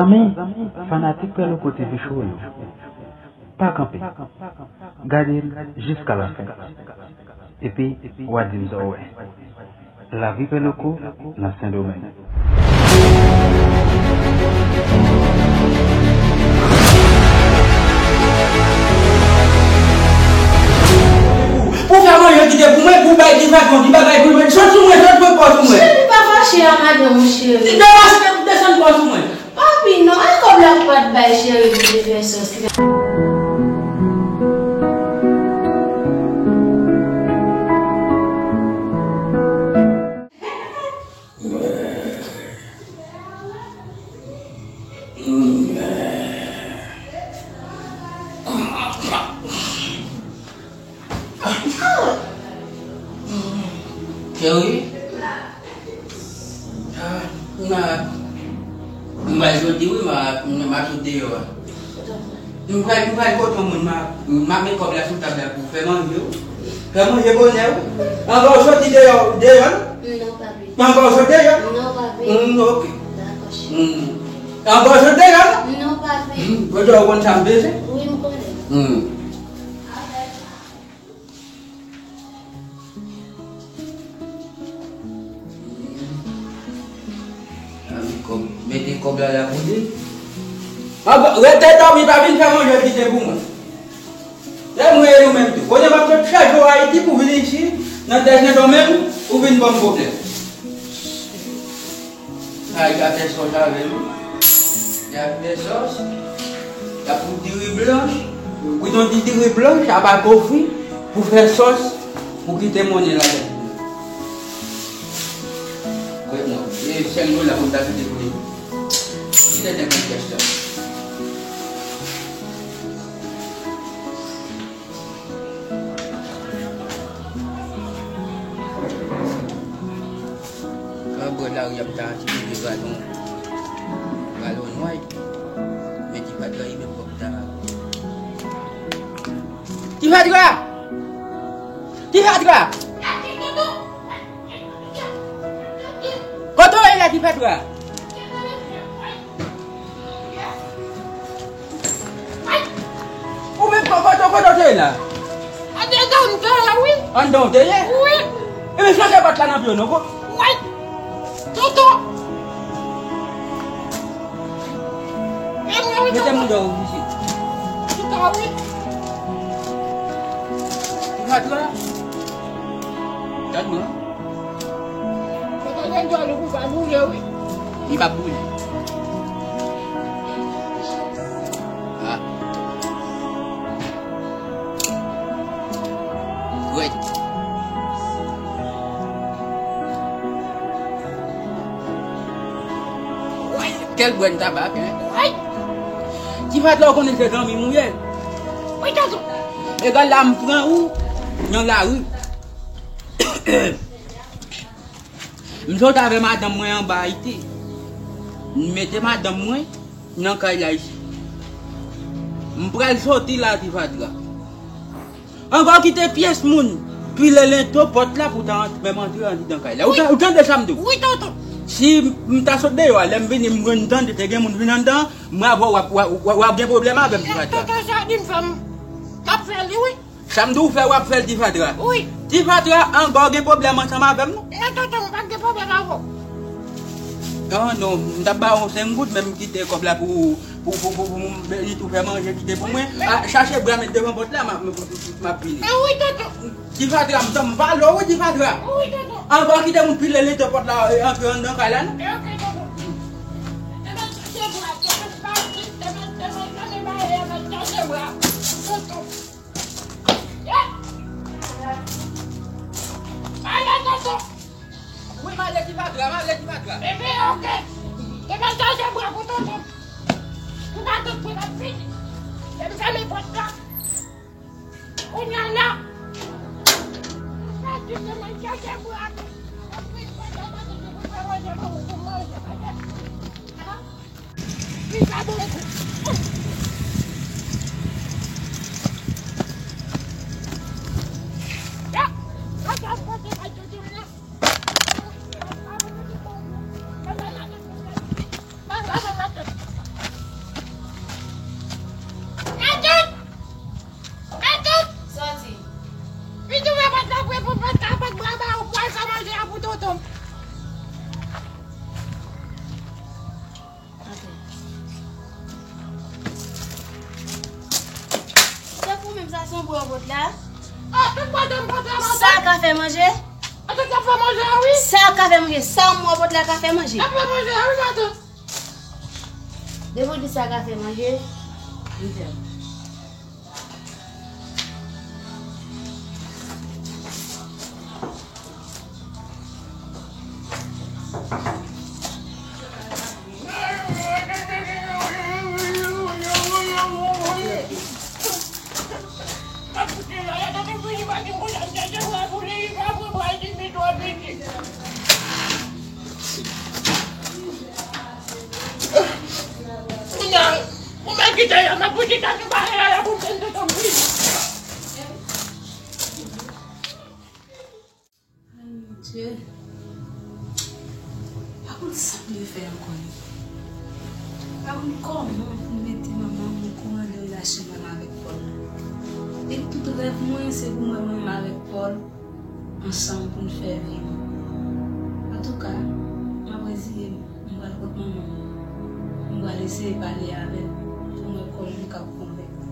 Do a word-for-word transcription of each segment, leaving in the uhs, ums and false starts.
Zanmi, fanatik Pè Loko T V Show yo, pa kanpe. Gade l jiska lafen. Epi, w a di m sa w wè. Lavi Pè Loko nan Sendomeng. Pou fè manje kite pou mwen, pou bay ti patwon, ti bagay pou mwen. Sot sou mwen, sot pran pòz sou mwen. Cheri, pa fache a madanm ou, cheri. Desann, desann pòz sou mwen. Papi, non, e kòb la ou pa t bay cheri pou te fè sòs la? Cheri? Ah, m a, m pral soti wi, m a, m a sot deyò a. M pral, m pral kote yon moun, m a, m a met kòb la sou tab la pou fè manje wi. Fè manje bonè wi. Anvan w soti deyò, deyò non? Non, papi. Anvan w soti deyò? Non, papi. Mm, ok. Dakò, cheri. Mm. Anvan w soti deyò non? Non, papi. Mm, kote w konn sa m bezwen? Wi, m konnen. Mm. Mete kòb, mete kòb la la pou li. Anba, rete dòmi, pa vin fè manje kite pou mwen. E mwen e ou menm tou. Kounye a m ap sot chaje w Ayiti pou vin isit, nan tè Sendomeng, ou vin ban m pwoblèm. Sa y ap fè sòs avè l wi. Y ap fè sòs. Y ap fout diri blanch. Wi, yon ti diri blanch, apa kofi, pou fè sòs, pou kite monnen ladan. Wi, non. E sèl yo la pou m ta kite pou li. Ki lè nèg nan pyès la? An bò lari a m ta antipe de balon, balon nway. Men ti fatra li menm fòk ta. Ti fatra! Ti fatra! Kote w ye la, ti fatra? Ou menm, kote, kote w te ye la? Anndan m te ye, wi. Anndan w te ye? Wi. Ebyen, flanke pòt la nan pye w non, ko. Wi. Tonton. E mwen, wi, tonton. Mete mouda w isit. Chita, wi. Ti fatra. Gad mwen. Mwen te gen djòl ou pou pa boule, wi. Li pa boule. Ah. Gwèt. Kèl bwè n tabak, en? Ti fatra, ou konnen se zanmi m ou ye. Wi, tonton. Egal la, m pran ou nan lari. M sot avè madanm mwen anba Ayiti. M mete madanm mwen nan kay la isit. M pral soti la, ti fatra. Ankò kite pyès moun pile lento pòt la pou ta ant-, menm antre andidan kay la. Ou ta-, ou tande sa m di w? Wi, tonton. Si m ta sot deyò a, lè m vini, m jwenn tande te gen moun vin anndan, m avè w, w ap, w ap, w ap, w ap gen pwoblèm avè m, ti fatra. Tonton, sa di m fè m, m ap fè li, wi. Sa m di w fè, w ap fè l, ti fatra. Wi. Ti fatra, ankò gen pwoblèm ansanm avè m, non? Non, tonton, m pa t gen pwoblèm avè w. Non, non, m t ap ba w senk goud, men m kite kòb la pou, pou, pou, pou, pou m beni tou fè manje kite pou mwen. A, chache bra met devan pòt la, m ap, m ap, m ap vini. Men wi, tonton. Ti fatra, m tann, m pale w, wi, ti fatra. Wi, tonton. Ankò kite moun pile lento pòt la, e, antre anndan kay la, non? E, ok, tonton. Demen chache bra, demen pa vin, demen, demen, demen, demen chache bra. Tonton. Wi, m ale ti fatra, m ale ti fatra. Ebyen, ok. Demen chache bra pou tonton. Pou pa tout moun ap vini. Demen fèmen pòt la. Kounye a la. Demen chache bra. Sa se yon bwè w pot la. Ah, tout maten m pote a maten. Sa ka fè manje? Ah, tout sa fè manje a, wi. Sa ka fè manje. Sa m wè w pot la ka fè manje. Sa fè manje a, wi, maten. Depi w di sa ka fè manje, m fè. Kounye a, ou mèt kite la, m ap pou chita sou pale a la pou m tande tankou. Ay, mon Dye. Pa konn sa m dwe fè ankò, non. Pa konn kòman pou m mete manman m okouran de relasyon mwen avèk Pòl la. E tout rèv mwen, se pou m wè mwen menm avèk Pòl ansanm pou n fè vi nou. Antouka, m ap reziye m. M pral kot manman m. M pral eseye pale avè l pou m wè kòman m ka konvenk li.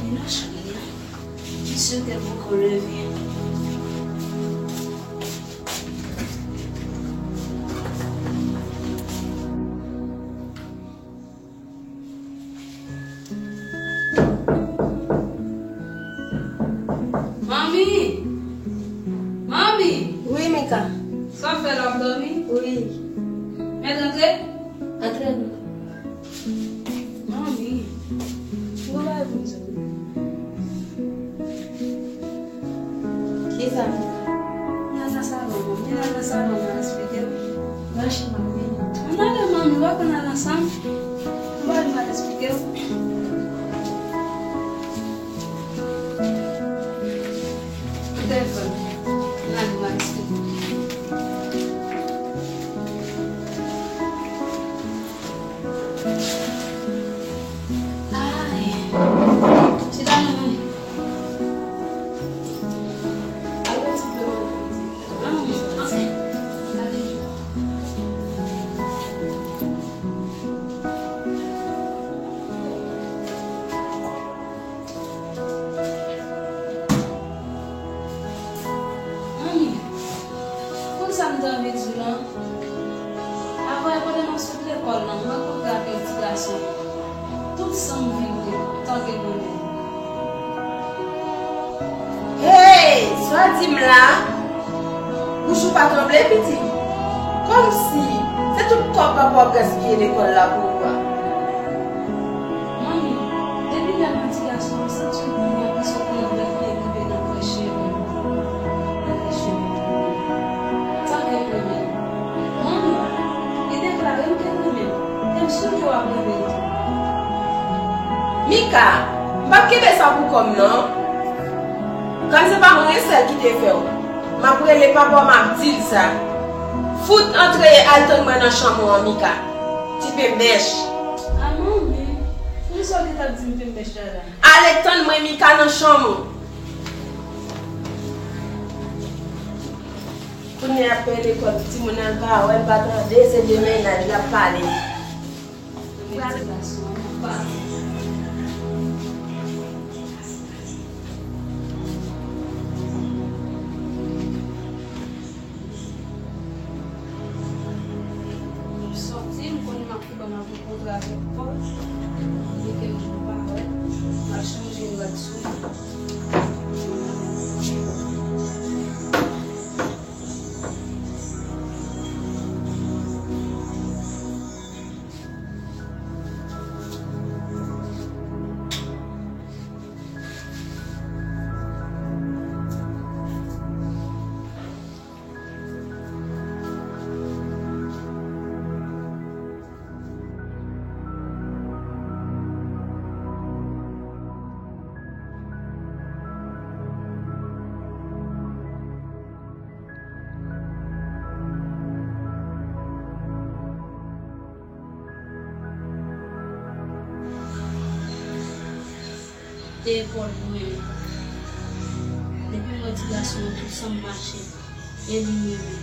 Li nan chanm li a. Li swete poko leve. Manmi! Manmi! Wi, Mika. Sa w fè la, w ap dòmi? Wi. Mèt antre? Antre non. Manmi, yon bagay pou m di w. Kisa? N al nan salon, manmi. N al nan salon, m al esplike w. Mache, manmi. Ann ale, manmi, w ap ann al ansanm. Ann ale, m al esplike w. Telefòn. Ann ale, m al esplike w. Ay. Chita non, manmi. Al yon ti plen manmi. Ah, ok. Ale. Manmi, konn sa m te anvi di w lan? Avan yè, pandan m ap sot lekòl lan, m rankontre ak yon ti gason. Tout san m vibre, tankou grenn. Hey! Sa w di m la? Bouch ou pa tranble, pitit? Kòmsi se tout kòb papa w ap gaspiye lekòl la pou ou a? Manmi, depi lè m yon ti gason, m santi yon bouyon ki sot nan vant mwen rive nan krèch mwen. Nan krèch mwen. Tankou grenn. Manmi, li deklare m ke l renmen m, e m si ke w ap renmen l tou. Mika, m p ap kenbe sa pou kò m non. Kòm se pa mwen sèl ki te fè w, m ap rele papa w, m ap di l sa. Fout antre al tann mwen nan chanm ou an, Mika. Ti penbèch. A manmi, poukisa w gentan ap di m penbèch la la? Ale tann mwen, Mika, nan chanm ou. Kounye a ap peye lekòl, timoun nan pa wè l, pa tande, se de mennaj l ap pale. M sòti, m konnen m ap Bon, m ap rankontre avèk Pòl, li ke m pa wè, m ap chanje rad sou li. Te epòl mwen. Depi m wè ti gason an, tout san m mache, e li m renmen.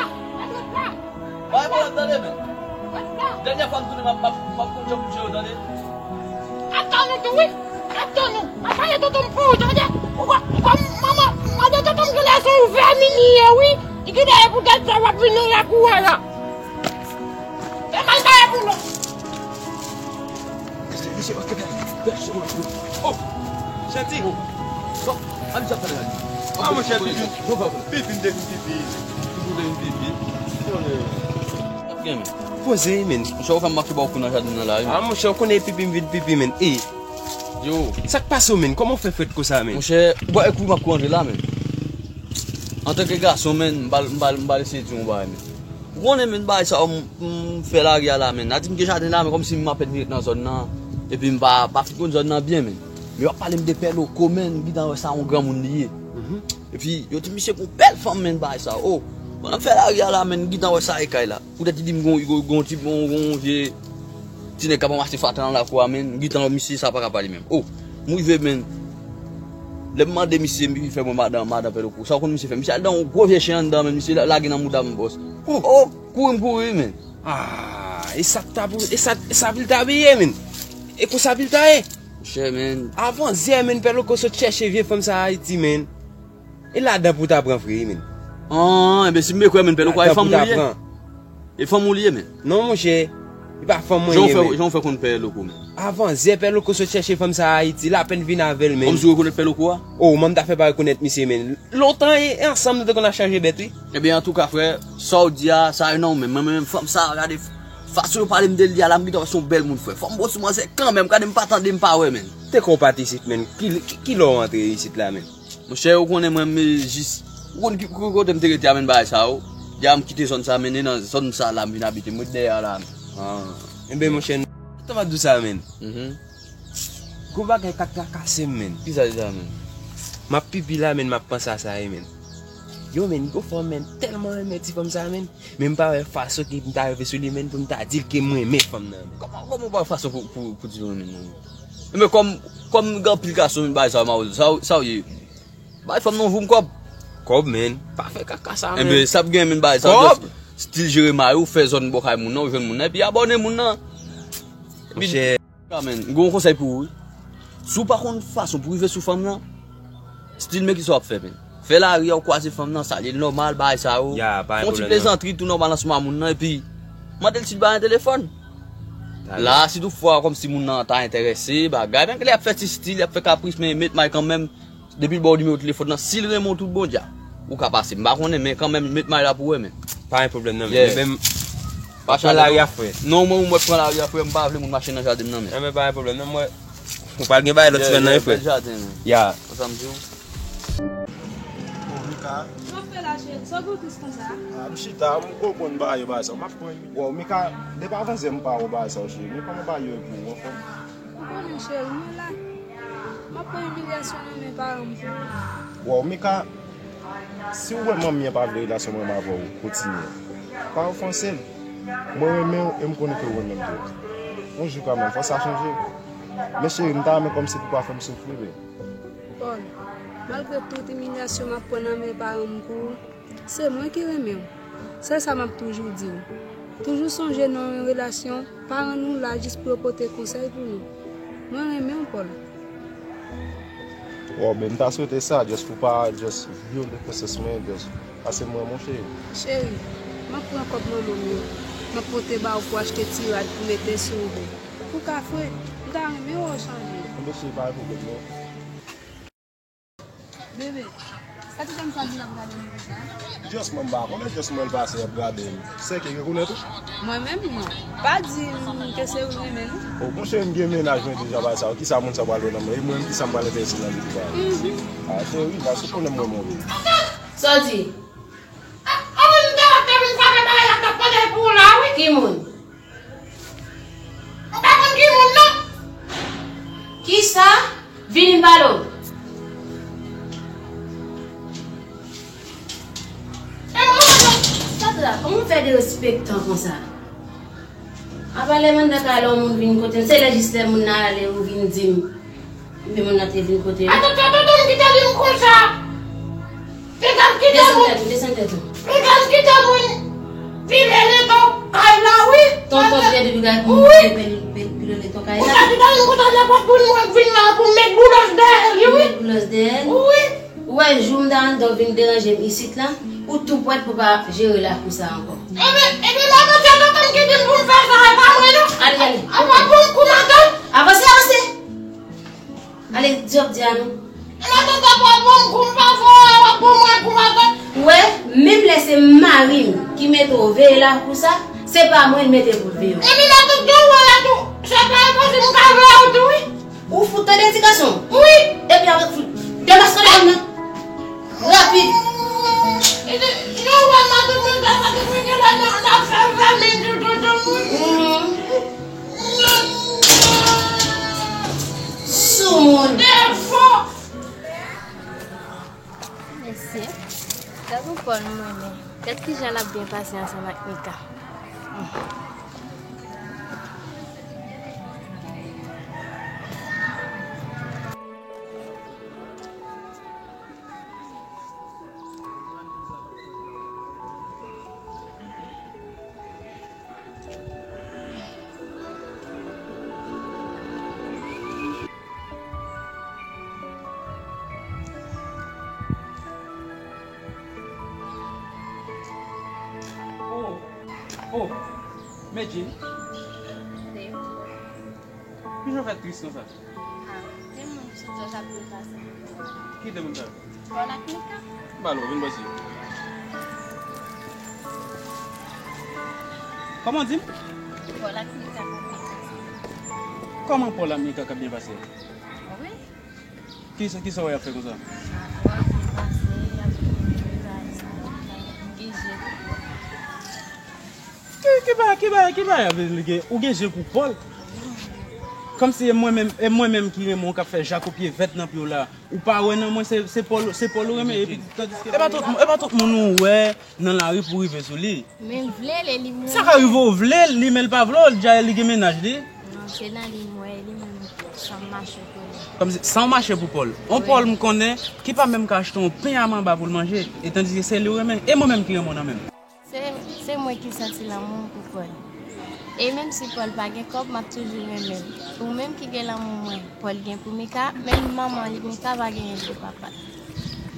la. Mèt rete la. Bay mwen tande, men. Rete la. Dènyè fwa m tounen, m ap, m ap, m ap konn jan pou jere, tande. Ap tann ou tou, wi. Ap tann ou. M ap pale tonton m pou ou, tande. Ou kwè, ou kwè, manman, mande tonton m genlè se yon vèmin li ye, wi. Li genlè pou tèt sa w ap vin nan lakou a la. Fè mal bagay pou nou. Mesye, mesye, ok, bèl, bèl, se bon, se bon. Oh! Chèti! Bon, bon, an nou ap pale la. Ah, monchè, pipi, pipi m te vin pipi. Pipi m te vin pipi. Poze, men. Monchè, ou fè m manke ba w kou nan jaden nan la, wi. Ah, monchè, ou konnen pipi m vin pipi, men. E, yo. Sa k pase w, men? Kòman w fè frèt konsa, men? Monchè, bon, e kou m ap kou antre la, men. Antanke gason, men, m pral, m pral, m pral eseye di w yon bagay, men. Ou konnen, men, bagay sa yo, m, m fè lari a la, men. N a di m gen jaden la, men kòmsi m apèn vin ret nan zòn nan. Epi m pa, pa fin konn zòn nan byen, men. Men yo ap pale m de Pè Loko, men, m gentan wè sa yon granmoun li ye. Epi yo di misye gon bèl fanm, men, bagay sa yo. Oh, pandan m fè lari a la, men, m gentan wè sa e kay la. Poutèt li di m gon, gon, gon ti, gon, gon vye ti nèg k ap ranmase fatra nan lakou a, men, m gentan wè misye sa pa ka pale menm. Oh, m rive, men. Lè m mande misye, misye fè mwen madan, madan Pè Loko. Sa w konn misye fè? Misye al dan yon gwo vye chen anndan, men misye la- lage nan mouda m, bòs. Oh, kouri m kouri, men. Ah, e sa k ta pou, e sa, e sa pou l ta ye, men. E konsa pou l ta ye. Monchè, men. Avan yè, men, Pè Loko sot chèche vye fanm sa Ayiti, men. E ladan pou w ta pran vre, men. An, enben, si m mekwè, men, Pè Loko a e fanm ou li ye? E fanm ou li ye, men? Non, monchè. E pa fanm mwen ye, men. Jan w fè konn Pè Loko, men? Avan yè, Pè Loko sot chèche fanm sa Ayiti, l apèn vin avè l, men. Kòmsi w rekonèt Pè Loko a? Oh, manm ta fè pa rekonèt misye, men. Lontan, e, e ansanm nou te konn ap chanje bèt, wi. Ebyen, antouka, frè, sa w di a, sa e nan w menm. Mwen menm, fanm sa, gade fason yo pale m de li a la, m gentan wè se yon bèl moun, frè. Fò m bon sou manzè kanmenm, gade m pa tande, m pa wè, men. Te konn w pa t isit, men. Ki, ki, kilè w antre isit la, men? Monchè, ou konnen mwen, men jis. Ou konn ki, ki kote m te rete a, men bagay sa yo. Deja m kite zòn sa, men e nan zòn sa la m vin abite. M ret dèyè a la, men. Ah. Enben, monchè, tan m ap di w sa, men. Gon bagay k ap trakase m, men. Kisa deja, men? M ap pipi la, men, m ap panse a sa, wi, men. Yo, men, gon fanm, men, tèlman renmen ti fanm sa, men. Men m pa wè fason ke m ta rive sou li, men, pou m ta di l ke m renmen fanm nan, men. Kòman, kòman w pa wè fason pou, pou, pou di l w renmen l, non? Men kòm, kòm gen anpil gason, men bagay sa yo, sa, sa w ye. Bay fanm nan voum kòb. Kòb, men. Pa fè kaka sa, men. Enben, sa ap gen, men, bagay sa, just stil jere may ou, fè zòn bò kay moun nan, ou jwenn moun nan, epi abòne moun nan. Epi, monchè, men, m gen yon konsèy pou ou, wi. Si w pa konn fason pou rive sou fanm nan, stil men kisa w ap fè, men. Fè lari a, ou kwaze fanm nan, salye l nòmal, bagay sa yo. Ya, pa gen pwoblèm, non. Fè yon ti plezantri tou nòmal ansanm ak moun nan, epi mande l si l pa gen telefòn. La, si toutfwa, kòmsi moun nan ta enterese, bagay, menm ke lè y ap fè ti stil, y ap fè kapris, men met may kanmenm. Depi l ba w nimewo telefòn nan, si l renmen w tout bon dja, ou ka pase. M pa konnen, men kanmenm, met may la pou wè, men. Pa gen pwoblèm, non, men. Yeah. Men, men, pa pran lari a, frè. Non, mwen, mwen pran lari a, frè, m pa vle moun mache nan jaden m nan, men. Enben, pa gen pwoblèm, non, mwen. Ou pral gen bagay lòt semèn nan, wi, frè. Bèl jaden, men. Ya. Konsa m di w. Bon, Mika. Sa w fè la, cheri? Sa w gen tris konsa? A, m chita, m konprann bagay yo, bagay sa. M ap pran yon. Wow, Mika, depi avanzè m pa wè bagay sa yo, cheri. Men kòman bagay yo ye pou ou, anfòm? Ou konnen, cheri, mwen la. M ap pran imilyasyon nan men paran m pou ou. Wow, Mika, si w wè manmi an pa vle relasyon mwen menm avè w kontinye, pa ofanse l. Mwen renmen w e m konnen ke w renmen m tou. Yon jou kanmenm, fò sa chanje. Men cheri, m ta renmen kòmsi pou w pa fè m soufri vre. Paul, malgre tout imilyasyon m ap pran nan men paran m pou ou, se mwen ki renmen w. Sèl sa m ap toujou di w. Toujou sonje nan yon relasyon, paran nou la jis pou yo pote konsèy pou nou. Mwen renmen w, Paul. Wow, men m ta swete sa, just pou pa, just vyole konsyans mwen, just pase mwen, monchè. Cheri, m ap pran kòb manman m yo. M ap pote ba w pou achte ti rad pou mete sou ou. Pou ka fre, m ta renmen wè w chanje. Enben cheri, pa gen pwoblèm, non. Bebe, sa ti fanm sa di l ap gade nou konsa? Just mwen m pa konnen, just mwen l pase ap gade m. Sè ke rekonèt ou? Mwen menm, non. Pa di m ke se ou renmen, non. O, monchè, m gen mennaj mwen deja, bagay sa yo. Kisa moun sa pral wè nan mwen? E mwen menm, kisa m pral enterese nan li pou bagay? Mhm. A, cheri, paske ou konnen mwen move. Sa w di? A, a, moun te ap te vin frape bagay la, m t ap pale pou ou la, wi. Ki moun? Ou pa konn ki moun, non? Kisa? Vini m pale w. E mwen, mwen, mwen. Tande la, kòman w fè derespektan konsa? Apa lè m anndan kay la, yon moun vin kote m, se lè jis lè moun nan ale, ou vin di m. Epi moun nan te vin kote m. Atann, atann, atann, kite di m konsa. Piga m kite moun. Desann tèt ou, desann tèt ou. Piga m kite moun. Pile leton kay la, wi. Tonton Pierre depi gade moun pile, pile, pile leton kay la. Ou sa kite moun konsa, nenpòt moun mwen vin la pou m met boulòs dèyè li, wi. Met boulòs dèyè l? Wi. Ou wè, jou m ta anndan w vin deranje m isit la, ou tou pwèt pou pa jere lakou sa ankò. Ebyen, ebyen, m ap antre nan tan m kite m pou m fè sa, e pa mwen, non. Ale, ale. Apa bon kou matant. Avanse, avanse. Ale, di w ap di a nou. Matant, apa bon kou m pa fè, apa bon mwen kou matant. Ou wè, menm lè se mari m ki mete w veye lakou sa, se pa mwen l mete pou l veye w. Ebyen, matant, tou wè la tou, se pa enposib m ka veye w tou, wi. Ou fout tande ti gason? Wi. Epi avèk fout. Demaske nan. Rapid. Yo wè matant mwen sa, sa te mwen gen la nan, nan fè fè men di tonton moun. Mhm. Soumoun. Defo. Mesye, gad yon Paul m renmen. Gad kijan l ap byen pase ansanm ak Mika. Oh, oh, Medjine. Kijan w fè tris konsa? Ah, de moun sou tò ap byen pase. Ki de moun sa yo? Paul ak Mika. Balo, vin pase. Kòman w di m? Paul ak Mika k ap byen pase. Kòman Paul ak Mika k ap byen pase? Wi. Kisa, kisa w wè y ap fè konsa? Ah, Paul ap byen pase, y ap byen pase, m gen je pou Paul. Ki, ki bagay, ki bagay, ki bagay ap vle di ou gen je pou Paul? Kòmsi e mwen menm, e mwen menm ki renmen w k ap fè jako pye vèt nan pye w la. Ou pa wè nan mwen se, se Paul, se Paul ou renmen, epi tandiske e pa tout, e pa tout moun ou wè nan lari pou rive sou li. Men vle l, e li mwen. Sa ka rive w vle l, li men l pa vle w, dayè li gen mennaj li. Non, se nan li m wè, e li menm. San mache pou li. Kòmsi san mache pou Pòl. On Pòl m konnen ki pa menm ka achte yon pen a manba pou l manje, e tandiske se li w renmen, e mwen menm ki renmen w nan menm. Se, se mwen ki santi lanmou m pou Pòl. E menm si Pòl pa gen kòb, m ap toujou renmen l. Ou menm ki gen lanmou mwen, Pòl gen pou Mika, menm manman li, Mika pa genyen l pou papa l.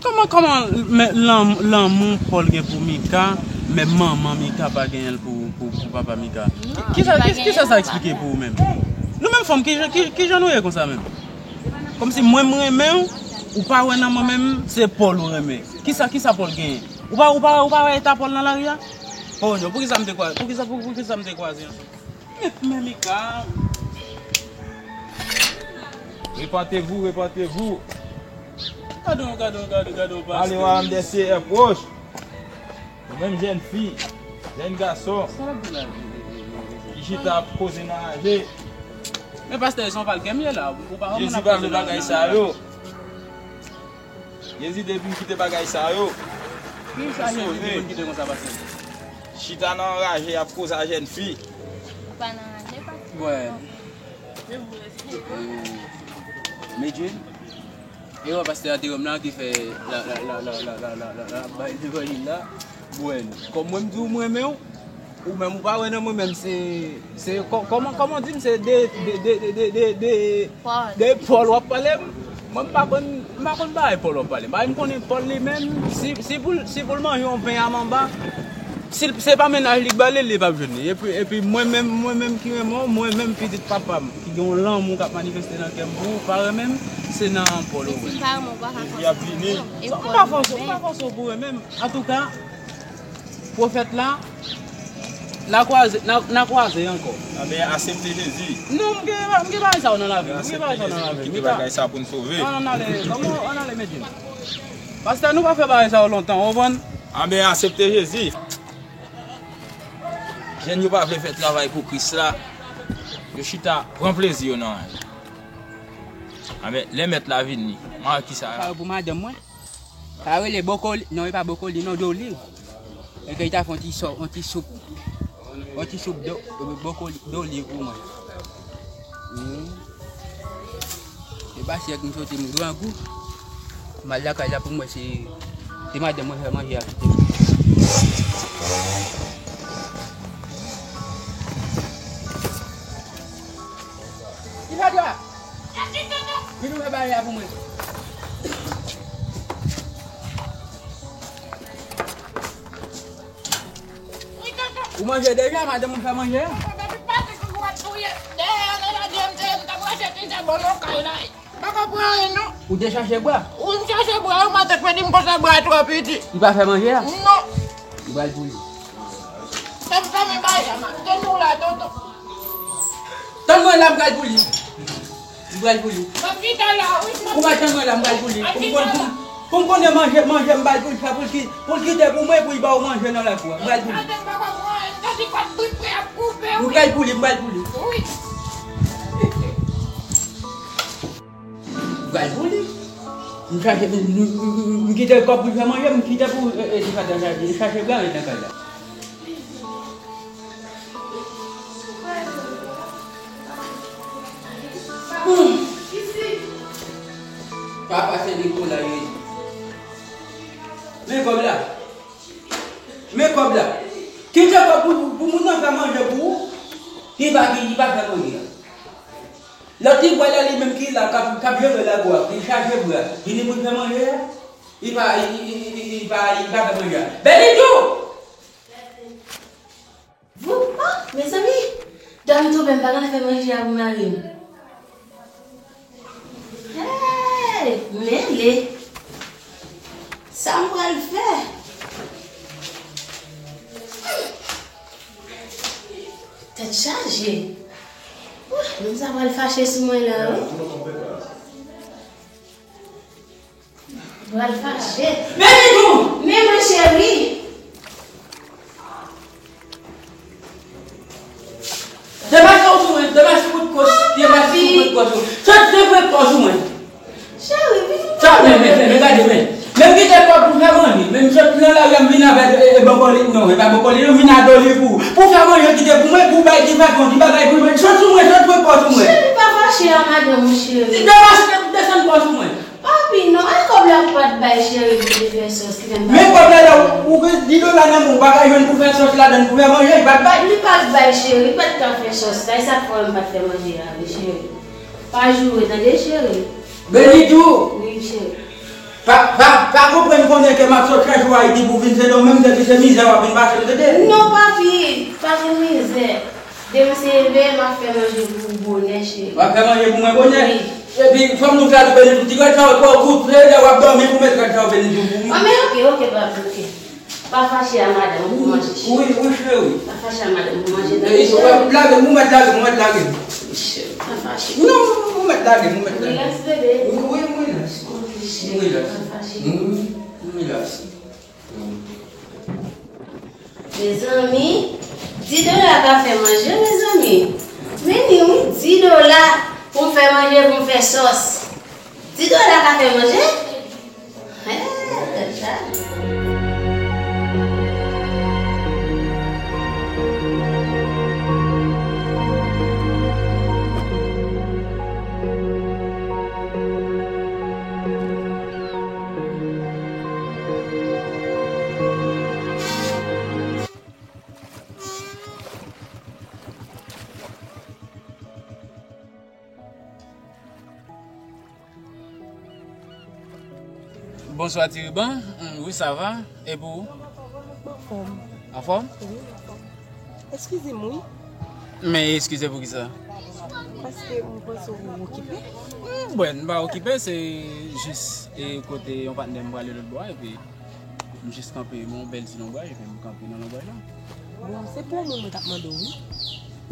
Kòman, kòman, men lanm-, lanmou Pòl gen pou Mika, men manman Mika pa genyen l pou, pou, pou papa Mika? Kisa, kisa sa eksplike pou ou menm? Nou menm fanm, ki jan, ki, ki jan nou ye konsa menm? Kòmsi mwen m renmen w, ou pa wè nan mwen menm, se Pòl ou renmen. Kisa, kisa Pòl genyen? Ou pa, ou pa, ou pa wè eta Pòl nan lari a? Oh non, poukisa m te kwaze? Poukisa, pou, poukisa m te kwaze ansanm? Men, men Mika. Repentez-vous, repentez-vous. Gade, gade, gade, gade, pastè. Allez, madame, des C R proches. Ou menm jèn fi, jèn gason, ki chita ap koze nan raje. Men pastè, se yon pal kè m ye la. Ou pa wè moun ap koze nan raje. Jezi pa vle bagay sa yo. Jezi te vin kite bagay sa yo. Ki sa Jezi te vin kite konsa, pastè? Chita nan raje, y ap koze a jèn fi. Ou pa nan raje, pastè? Wè. Medjin. E wè pastè a te wè m la ki fè la, la, la, bay levanjil la. Bwè l. Kòm mwen m di w mwen renmen w, ou menm ou pa wè nan mwen menm se, se kò-, kòman, kòman w di m se de, de, de Pòl w ap pale m? Mwen m pa konn, m pa konn bagay Pòl w ap pale. Bagay m konnen Pòl li menm, si, si pou l, si pou l manje yon pen a manba, si l, se pa mennaj li k ba l, li p ap jwenn li. Epi, epi mwen menm, mwen menm ki renmen w, mwen menm pitit papa m, ki gen yon lanmou k ap manifeste nan kè m pou ou, pa renmen m, se nan Pòl ou wè. Epi ap vini. M pa fòse, m pa fòse w pou renmen m. Antouka, pwofèt la, n a kwaze, n a, n a kwaze ankò. Anben, asepte Jezi. Non, m gen, m gen bagay sa yo nan lavi m. M gen bagay sa yo nan lavi m. Kite bagay sa pou n sove. Ann ale, kòman, ann ale, medjin. Pastè, nou pa fè bagay sa yo lontan, w konprann? Anben, asepte Jezi. Jèn yo pa vle fè travay pou Kris la. Yo chita pran plezi yo nan raje. Anben, lè mèt la vini, mari ki sa. Sa yo pou madanm mwen. Sa rele bwokoli. Non, e pa bwokoli, non, doliv. E ke li ta fè yon ti sò, yon ti soup. Yon ti soup do, bwokoli, doliv pou mwen. Hmm. E pa si ak m soti m grangou. M al lakay la pou mwen se, se madanm mwen fè manje a kite m. Ki sa di a? Vin ouvè bagay la pou mwen. Ou manje deja, madanm ou fè manje a? Ou te chache bwa? Ou m chache bwa, ou maten kwè di m konsa bwa twò piti. Li pa fè manje a? Non. Li pral pou li. Fè m fèmen bagay la, m ap tann ou la, tonton. Tann mwen la, m pral pou li. M pral pou li. M ap chita la, wi. Ou pa tann mwen la, m pral pou li. Pou m konn, pou m, pou m konnen manje, manje m pral pou li, sa pou l ki, pou l kite pou mwen, pou l ba w manje nan lakou a. M pral pou li. Maten m pa konn mwen, m santi kòt brit mwen ap koupe, wi. M pral pou li, m pral pou li. Wi. M pral pou li. M chache, m, m, m, m, m kite kòb pou l fè manje, m kite pou, e, e, li pa t chache, li chache bwa ret nan kay la. Hmm. Papa se li pou la ye. Men kòb la. Men kòb la. Kite kòb pou, pou moun nan fè manje pou ou. Ki pa, ki, ki pa fè manje a. Lòt li pwè la li menm ki la k ap, k ap jere lakou a, ki chache bwa, vini pou l fè manje a. Li pa, li, li, li, li, li pa, li pa fè manje a. Benito! Vou, oh, mezanmi! Dòmi tonbe, m pa gentan fè manje a pou mari m. Hey, mele! Sa m pral fè? Tèt chaje. Wouh, moun sa pral fache sou mwen la, wi. Pral fache. Men Bidou! Men mwen cheri! Demache ou sou mwen, demache kout kòch, demache kout kòch ou. Sot, sot kout kòch ou mwen. Cheri, vin. Sa, men, men, men, men, gade, men. Men m kite kòb pou fè manje. Men m sot nan lari a, m vin avèk, e, e, bòkòli. Non, e pa bòkòli, non, m vin a doli pou, pou fè manje, kite pou mwen, pou bay ti fason, ti bagay pou mwen. Sot sou mwen, sot pran kòb sou mwen. Cheri, papa, Chè a madanm ou cheri. Degaje, desann kò sou mwen. Papi, non, e kòb la ou pa t bay cheri pou te fè sòs li menm. Men kòb la la, ou gen dis dola nan men w, ou pa ka jwenn pou fè sòs ladan, pou fè manje, li pa t bay. Li pa t bay cheri, li pa t ka fè sòs la, e sa k fè m pa t fè manje a, wi cheri. Pa joure, tande cheri. Benidou! Wi, cheri. Pa, pa, pa konprann konnen ke m ap sot chèche w Ayiti pou vin Sendomeng, depi se mizè w ap vin pase m, tande? Non, papi, pa gen mizè. Demen se leve, m ap fè manje pou ou bonè, cheri. W ap fè manje pou mwen bonè? Wi. Epi, fò m nou fè tou Benidou, ti rad sa yo twò kout, se lè w ap dòmi pou met rad sa yo Benidou pou mwen. Ah, men oke, oke, papi, oke. Pa fache a madanm ou pou manje, cheri. Wi, wi, cheri. Pa fache a madanm ou pou manje, tande, cheri. Ou mèt lage m, ou mèt lage m, ou mèt lage m. Cheri, pa fache. Non, ou mèt lage m, ou mèt lage m. Rilaks, bebe. Wi, wi, m rilaks. Oke, cheri, pa fache. M rilaks. Mezanmi, dis dola ka fè manje, mezanmi. Men ni wi, dis dola pou m fè manje, pou m fè sòs. Dis dola ka fè manje? Hè, tèt chaje. Bonswa Ti Riban. Mm, wi, sa va. E pou ou? Anfòm. Anfòm? Wi, anfòm. Eskize m, wi. Men eskize pou kisa? Paske m panse w okipe. Mm, bwè, m pa okipe, se jis e kote yon patnè m prale lòt bò a, epi m jis kanpe, men yon bèl ti lonbraj, epi m kanpe nan lonbraj la. Bon, se pou yon moun mwen t ap mande w, wi.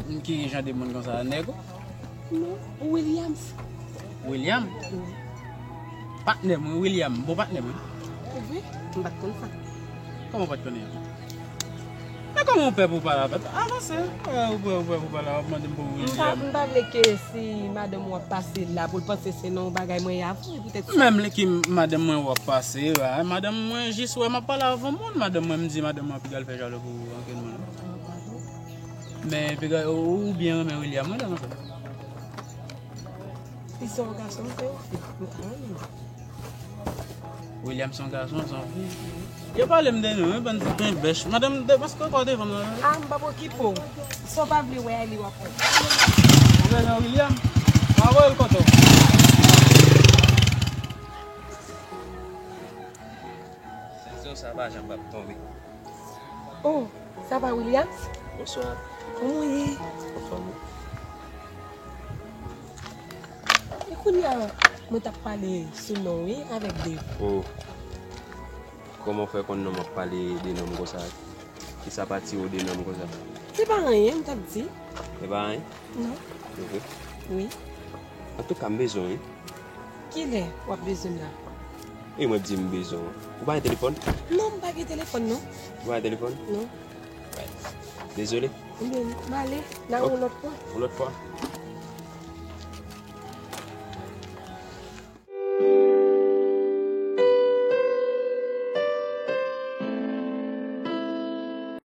M, ki jan de moun konsa? Nèg ou? Non, Williams. William? Wi. Patnè mwen, William, bon patnè mwen. Ou vre? M pa t konn sa. Kòman w pa t konnen? Men kòman w pè pou pale avè m? Avanse. Ou pè, ou pè pou pale, w ap mande m pou William. M pa, m pa vle ke si madanm ou ap pase la, pou l panse se nan yon bagay mwen ye avè w, poutèt sa. Menm lè ki madanm mwen w ap pase la, madanm mwen jis wè m ap pale avè yon moun, madanm mwen m di madanm mwen pi gal fè jalou pou ankenn moun. Men piga ou, ou byen renmen William, wi, lè konsa. Li se yon gason, se yon fi. M ka renmen l. William se yon gason, se yon fi. Yo pale m de nou, wi, bann ti penbèch. Madanm, de, paske w pa devan nan. Ah, m p ap okipe w. Sa w pa vle wè a, li w ap wè. Ou renmen William? M a voye l kote w. Sezon sa pa janm p ap tonbe. Oh, sa va, Williams? Bonswa. Kòman w ye? Anfòm, wi. E kounye a, mwen t ap pale sou non w, wi, avèk Dave. Oh. Kòman w fè konn non m ap pale de non m konsa? Kisa pa tire w de non m konsa? Se pa anyen, m t ap di. Se pa anyen? Non. Ok. Wi. Antouka, m bezwen w, wi. Kilè w ap bezwen m la? E mwen di m bezwen w. Ou pa gen telefòn? Non, m pa gen telefòn, non. Ou pa gen telefòn? Non. Dezole. Ebyen, m ale. N a wè yon lòt fwa. Yon lòt fwa.